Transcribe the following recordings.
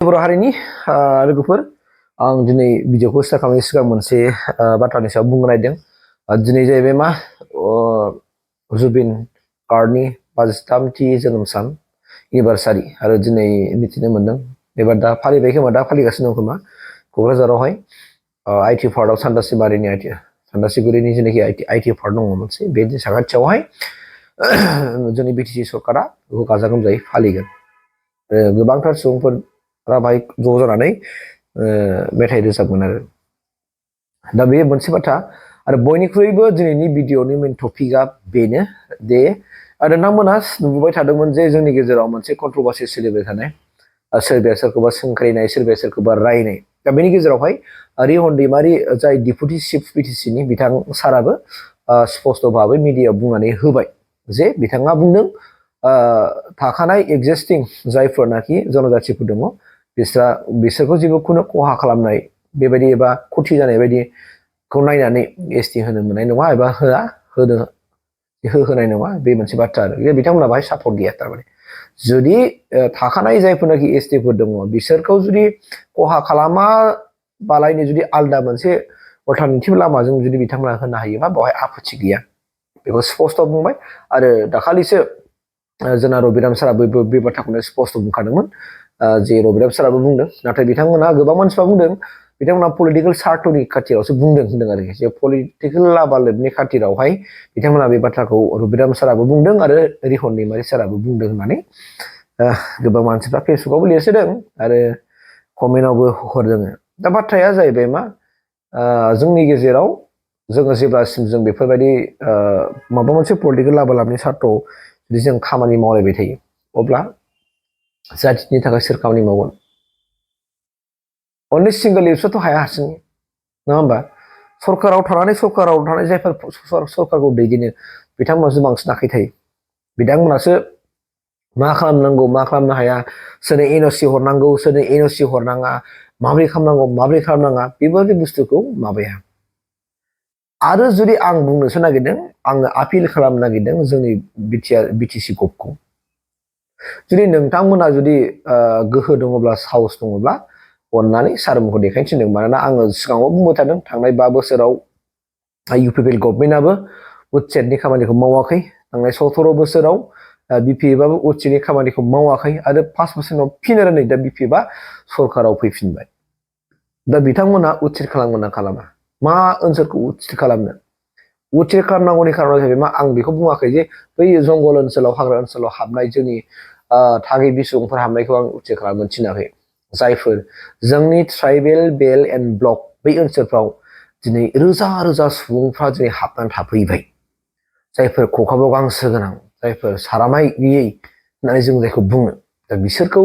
बर' हारिनि लोगोफोर आं दिनै भिडिअखौ स्टार्ट खालामनायनि सिगां मोनसे बाथ्रानि सायाव बुंनो नागिरदों। दिनै जाहैबाय मा जुबिन गार्गनि 53थि जोनोम सान एनिभार्सारि आरो दिनै मिथिनो मोनदों एबा दा फालिबाय खोमा दा फालिगासिनो दं खोमा क'क्राझारावहाय आइटि पार्कआव सान्दासिगुरिनि जेनाखि आइटि पार्क दङ मोनसे बे साखाथियावहाय जोंनि बिटिसि सरकारा बेखौ गाजा गोमजायै फालिगोन। गोबांथार सुबुंफोर बाहाय ज' जानानै मेथाइ रोजाबगोन आरो दा बे मोनसे बाथ्रा आरो बयनिख्रुइबो दिनैनि भिडिअनि मेन टपिकआ बेनो दे नोंथांमोनहा नुबोबाय थादोंमोन जे जोंनि गेजेराव मोनसे कन्ट्रभार्सि सोलिबाय थानाय सोरबाया सोरखौबा सोंखारिनाय सोरबाया सोरखौबा रायनाय दा बेनि गेजेरावहाय रिहर दैमारि जाय डिपुटि चिफ बिटिसिनि बिथां साराबो स्पष्ट भाबै मिडियायाव बुंनानै होबाय जे बिथाङा बुंदों थाखानाय एक्जिस्टिं जायफोरनाखि जनजातिफोर दङ बिसोरखौ जेबो खुनु खहा खालामनाय बेबायदि एबा खथि जानाय बायदिखौ नायनानै एसटि होनो मोननाय नङा एबा होनाय नङा बे मोनसे बाथ्रा आरो बिथांमोना बाहाय सापर्ट गैया थारमाने जुदि थाखानाय जायफोरनाखि एसटिफोर दङ बिसोरखौ जुदि खहा खालामाबालायनो जुदि आलदा मोनसे अल्टारनेटिभ लामाजों जुदि बिथांमोना होनो हायोबा बेवहाय आपत्ति गैया बेखौ स्पष्ट बुंबाय आरो दाखालिसो जोंना रबिराम साराबो बे बाथ्राखौनो स्पष्ट बुंखादोंमोन जे रबिराम साराबो बुंदों नाथाय बिथांमोना गोबां मानसिफ्रा बुंदों बिथांमोना पलिटिकेल सार्थनि खाथिरावसो बुंदों होनदों आरोखि जे पलिटिकेल लाबालोबनि खाथिरावहाय बिथांमोना बे बाथ्राखौ रबिराम साराबो बुंदों आरो रिहर दैमारि साराबो बुंदों होननानै गोबां मानसिफ्रा फेसबुकआवबो लिरसोदों आरो कमेन्टआवबो हरदों दा बाथ्राया जाहैबाय मा जोंनि गेजेराव जोङो जेब्लासिम जों बेफोरबायदि माबा मोनसे पलिटिकेल लाबालाबनि सार्थआव जुदि जों खामानि मावलायबाय थायो अब्ला जातिनि थाखाय सोर खामानि मावगोन अनलि सिंगल इउसआथ' हाया हारसिं नङा होमबा सरकाराव थानाय जायफोर सरकारखौ दैदेनो बिथांमोनासो बांसिन आखाइ थायो बिथांमोनासो मा खालामनांगौ मा खालामनो हाया सोरनो एनअसि हरनांगौ सोरनो एनअसि हरनाङा माबोरै खालामनांगौ माबोरै खालामनाङा बेबायदि बुस्थुखौ माबाया आरो जुदि आं बुंनोसो नागिरदों आङो आपिल खालामनो नागिरदों जोंनि बिटिसि गभखौ जुदि नोंथांमोना जुदि गोहो दङब्ला साहस दङब्ला अननानै सारमोनखौ देखायनो थिनदों मानोना आङो सिगाङाव बुंबाय थादों थांनाय 5 बोसोराव इउपिपिएल गभर्नमेन्टआबो उच्चेदनि खामानिखौ मावाखै थांनाय 17 बोसोराव बिपिएफआबो उच्चेदनि खामानिखौ मावाखै आरो 5 बोसोराव फिन आरो नै दा बिपिएफआ सरकाराव फैफिनबाय दा बिथांमोना उच्चेद खालामगोन ना खालामा मा ओनसोलखौ उच्चेद खालामनो उच्चेद खालामनांगौनि खारना जाहैबाय मा आं बेखौ बुङाखै जे बै जंगल ओनसोलाव हाग्रा ओनसोलाव हाबनाय जोंनि थागिबि सुबुंफोर हाबनायखौ आं उच्चेद खालामनो थिनाखै जायफोर जोंनि ट्राइबेल बेल्ट एन्ड ब्लक बै ओनसोलफ्राव दिनै रोजा रोजा सुबुंफ्रा दिनै हाबनानै थाफैबाय जायफोर खखाबाव गांसो गोनां जायफोर सारामाय गैयै होननानै जों जायखौ बुङो दा बिसोरखौ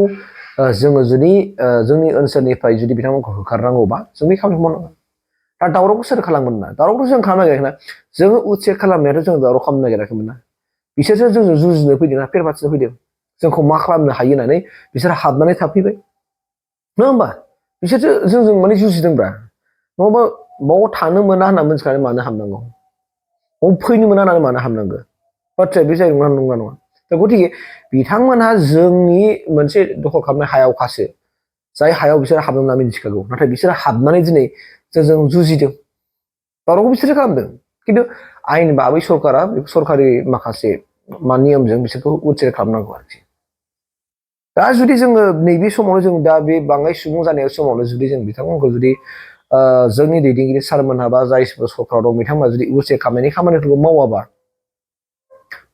जोङो जुदि जोंनि ओनसोलनिफ्राय जुदि बिथांमोनखौ होखारनांगौबा जों बे खामानिखौ मावनांगोन दा दावरावखौ सोर खालामगोन ना दावरावखौ जों खालामनो नागिराखै ना जोङो उच्चेद खालामनायाथ' जों दावराव खालामनो नागिराखैमोन ना बिसोरसो जोंजों जुजिनो फैदों ना फेरफाथिनो फैदों जोंखौ मा खालामनो हायो होननानै बिसोर हाबनानै थाफैबाय नङा होमबा बिसोरसो जोंजों माने जुजिदोंब्रा नङाबा बाव थानो मोना होनना मिथिखानानै मानो हाबनांगौ बाव फैनो मोना होननानै मानो हाबनांगौ बाथ्राया बे जाहैबाय नंगौना नङा दा गथिखे बिथांमोनहा जोंनि मोनसे दखल खालामनाय हायावखासो जाय हायाव बिसोर हाबनो होनना मिथिखागौ नाथाय बिसोर हाबनानै दिनै जों जुजिदों दावरावखौ बिसोरो खालामदों खिन्थु आयेन बाबै सरकारा सरकारि माखासे नियमजों बिसोरखौ उच्चेद खालामनांगौ आरोखि दा जुदि जोङो नैबे समावनो जों दा बे बाङाय सुबुं जानाय समावनो जुदि जों बिथांमोनखौ जुदि जोंनि दैदेनगिरि सारमोनहा बा जाय सरकाराव दं बिथांमोना जुदि उच्चेद खालामनायनि खामानिफोरखौ मावाबा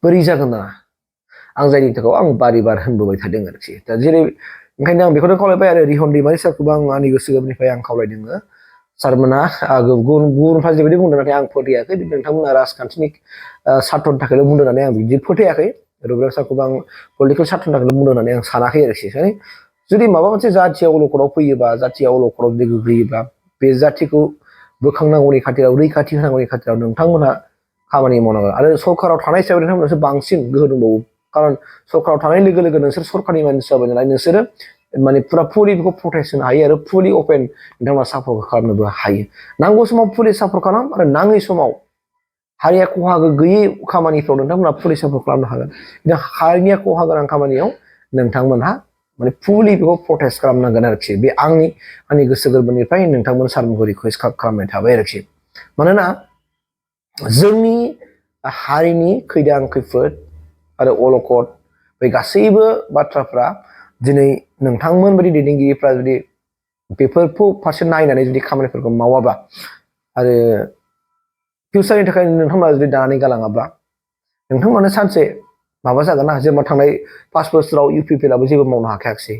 बोरै जागोन ना आं जायनि थाखाय आं बार होनबोबाय थादों आरोखि दा जेरै ओंखायनो आं बेखौनो खावलायबाय आरो रिहर दैमारि सारखौबो आं आंनि गोसो गोरबोनिफ्राय आं खावलायदों सारमोना गुबुनफ्रा जेबायदि बुंदों नाथाय आं फोथायाखै नोंथांमोना राजखान्थिनि सार्थनि थाखायल' बुंदों होननानै आं बिदि फोथायाखै रबिराम सारखौबो आं पलिटिकेल सार्थनि थाखायल' बुंदों होननानै आं सानाखै आरोखि जुदि माबा मोनसे जाथिया अलखदाव फैयोबा जाथिया अलखदाव जुदि गोग्लैयोब्ला बे जाथिखौ बोखांनांगौनि खाथिराव रैखाथि होनांगौनि खाथिराव नोंथांमोनहा खामानि मावनांगोन आरो सरकाराव थानाय हिसाबै नोंथांमोनासो बांसिन गोहो दंबावो खारन सरकाराव थानाय लोगो लोगो नोंसोर सरकारनि मानसि जाबाय नालाय नोंसोरो माने फुरा फुलि बेखौ प्रटेक्ट होनो हायो आरो फुलि अपेन नोंथांमोना सापर्ट खालामनोबो हायो नांगौ समाव फुलि सापर्ट खालाम आरो नाङै समाव हारिया खहा गैयै खामानिफ्राव नोंथांमोना फुलि सापर्ट खालामनो हागोन हारिनिया खहा गोनां खामानियाव नोंथांमोनहा माने फुलि बेखौ प्रटेस्ट खालामनांगोन आरोखि बे आंनि गोसो गोरबोनिफ्राय नोंथांमोन सारमोनखौ रिकुवेस्ट खालामनाय थाबाय आरोखि मानोना जोंनि हारिनि खैदां खैफोद आरो अलखद बे गासैबो बाथ्राफ्रा दिनै नोंथांमोन बायदि दैदेनगिरिफ्रा जुदि बेफोरखौ फारसे नायनानै जुदि खामानिफोरखौ मावाबा आरो फिउचारनि थाखाय नोंथांमोना जुदि दानानै गालाङाब्ला नोंथांमोनानो सानसे माबा जागोन ना जेनेबा थांनाय 5 बोसोराव UPPLआबो जेबो मावनो हाखायाखिसै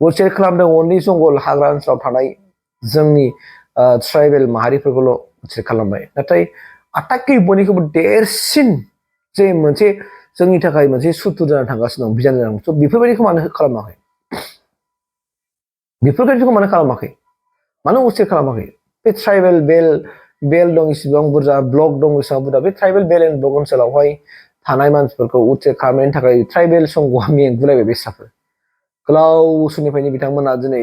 उलसेल खालामदों अनलि जंगल हाग्रा ओनसोलाव थानाय जोंनि ट्राइबेल माहारिफोरखौल' उलसेल खालामबाय नाथाय आटाइखै बयनिख्रुइबो देरसिन जे मोनसे जोंनि थाखाय मोनसे सुथुर जानानै थांगासिनो दं बिजान जानानै दं बेफोरबायदिखौ मानो खालामाखै बेफोरबायदिखौ मानो खालामाखै मानो उलसेल खालामाखै बे ट्राइबेल बेल दं इसिबां बुरजा ब्लक दं इसिबां बुरजा बे ट्राइबेल बेल एन्ड ब्लक ओनसोलावहाय थानाय मानसिफोरखौ उलसेल खालामनायनि थाखाय ट्राइबेल संघआ मेंगुलायबाय बेस्राफोर गोलाव समनिफ्रायनो बिथांमोना दिनै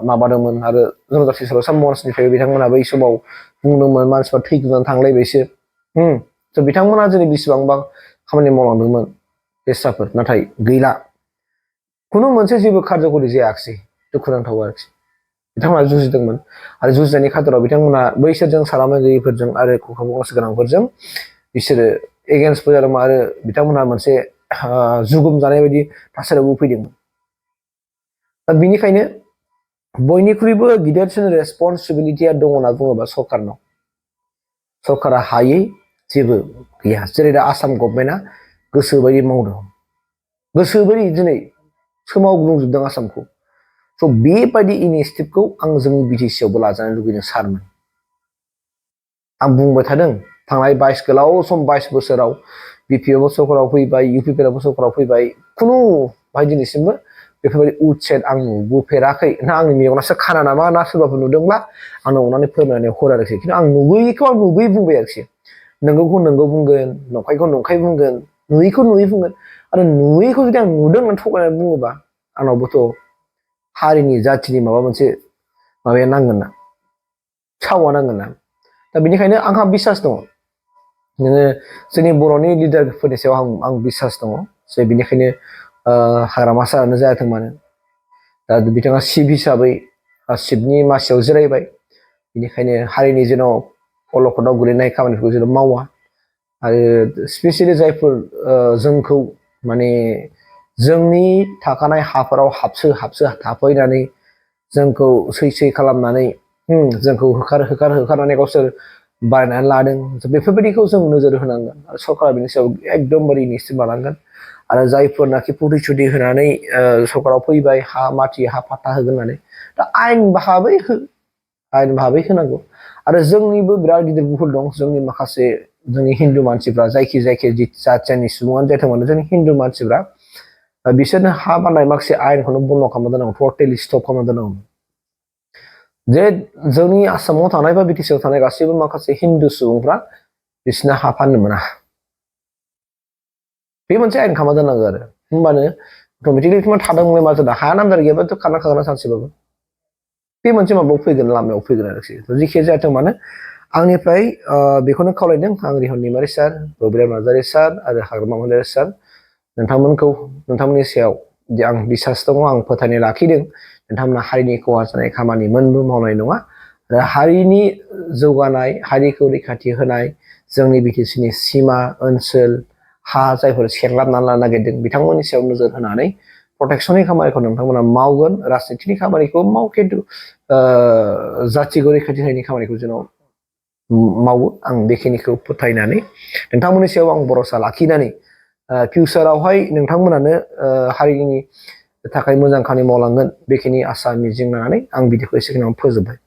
माबादोंमोन आरो जनजाति सोलोंसा मन्चनिफ्राय बिथांमोना बै समाव बुंदोंमोन मानसिफ्रा थैगुनानै थांलायबायसो थ' बिथांमोना दिनै बेसेबांबा खामानि मावलांदोंमोन बेस्राफोर नाथाय गैला खुनु मोनसे जेबो कारज'खरि जायाखिसै दुखुनांथाव आरोखि बिथांमोना जुजिदोंमोन आरो जुजिनायनि खादराव बिथांमोना बैसोरजों सालामा गैयिफोरजों आरो गोसो गोनांफोरजों बिसोरो एगेन्स्टबो जादोंमोन आरो बिथांमोनहा मोनसे जुगुम जानाय बायदि थासारियावबो फैदोंमोन दा बिनिखायनो बयनिख्रुइबो गिदिरसिन रेसपन्सिबिलिटिया दङ होनना बुङोबा सरकारनाव सरकारा हायै जेबो गैया जेरै दा आसाम गभर्नमेन्टआ गोसोबायदि मावदों गोसोबायदि दिनै सोमावग्लुंजोबदों आसामखौ स' बेबायदि इनिसियेटिभखौ आं जोंनि BTC-आवबो लाजानो लुबैदों सारमोन आं बुंबाय थादों थांनाय गोलाव सम 22 बोसोराव BPO सरकाराव फैबाय UPPLआबो सरकाराव फैबाय खुनु बाहाय दिनैसिमबो बेफोरबायदि उटसेट आं नुबोफेराखै ना आंनि मेगनासो खाना नामा ना सोरबाफोर नुदोंब्ला आंनो अननानै फोरमायनानै हर आरोखि खिन्थु आं नुबोयैखौ आं नुबोयै बुंबाय आरोखि नंगौखौ नंगौ बुंगोन नंखायखौ नंखाय बुंगोन नुयैखौ नुयै बुंगोन आरो नुयैखौ जुदि आं नुदों होननानै थगायनानै बुङोबा आंनावबोथ' हारिनि जाथिनि माबा मोनसे माबाया नांगोन ना सावा नांगोन ना दा बेनिखायनो आंहा बिसास दङ नोङो जोंनि बर'नि लिडारफोरनि सायाव आं बिसास दङ जे बेनिखायनो हाग्रामा सारानो जायाथों मानो दा बिथाङा चिफ हिसाबै चिफनि मासियाव जिरायबाय बेनिखायनो हारिनि जेन' अलखदाव गोलैनाय खामानिफोरखौ जेन' मावा आरो स्पेसियेलि जायफोर जोंखौ माने जोंनि थाखानाय हाफोराव हाबसो थाफैनानै जोंखौ सै खालामनानै जोंखौ होखारनानै गावसोर बानायनानै लादों बेफोरबायदिखौ जों नोजोर होनांगोन आरो सरकारा बेनि सायाव एकदमबारे इनिसियेटिभ लानांगोन आरो जायफोरनाखि प्रतिश्रुति होनानै सरकाराव फैबाय हा माथि हा पाट्टा होगोन होननानै दा आयेन भाबै होनांगौ आरो जोंनिबो बिराद गिदिर भुल दं जोंनि माखासे जोंनि हिन्दु मानसिफ्रा जायखि जाथियानि सुबुङानो जाथों मानो जोंनि हिन्दु मानसिफ्रा बिसोरनो हा बानाय माखासे आयेनखौनो बन्द खालामना दोननांगौ टटेलि स्टप खालामना दोननांगौ जे जोंनि आसामाव थानाय बा BTC-आव थानाय गासैबो माखासे हिन्दु सुबुंफ्रा बिसोरनो हा फाननो मोना बे मोनसे आयेन खालामना दोननांगौ आरो होमबानो अट'मेटिकलि थादोंमोन मा जादों हाया नामजारि गैयाबाथ' खारना सानसेबाबो बे मोनसे माबायाव फैगोन लामायाव फैगोन आरोखि जेखि जायाथों मानो आंनिफ्राय बेखौनो खावलायदों आं रिहर दैमारि सार बबिराम नार्जारि सार आरो हाग्रामा महिलारि सार नोंथांमोननि सायाव आं बिसास दङ आं फोथायनाय लाखिदों नोंथांमोना हारिनि खहा जानाय खामानि मोनबो मावनाय नङा आरो हारिनि जौगानाय हारिखौ रैखाथि होनाय जोंनि BTC-नि सिमा ओनसोल हा जायफोर सेरलाबनानै लानो नागिरदों बिथांमोननि सायाव नोजोर होनानै प्रटेक्सननि खामानिखौ नोंथांमोना मावगोन राजनितिनि खामानिखौ माव खिन्थु जाथिखौ रैखाथि होनायनि खामानिखौ जेन' मावो आं बेखिनिखौ फोथायनानै नोंथांमोननि सायाव आं भरसा लाखिनानै फिउचारावहाय नोंथांमोनानो हारिनि थाखाय मोजां खामानि मावलांगोन बेखिनि आसा मिजिं लानानै आं बिदिखौ एसेखिनियावनो फोजोबबाय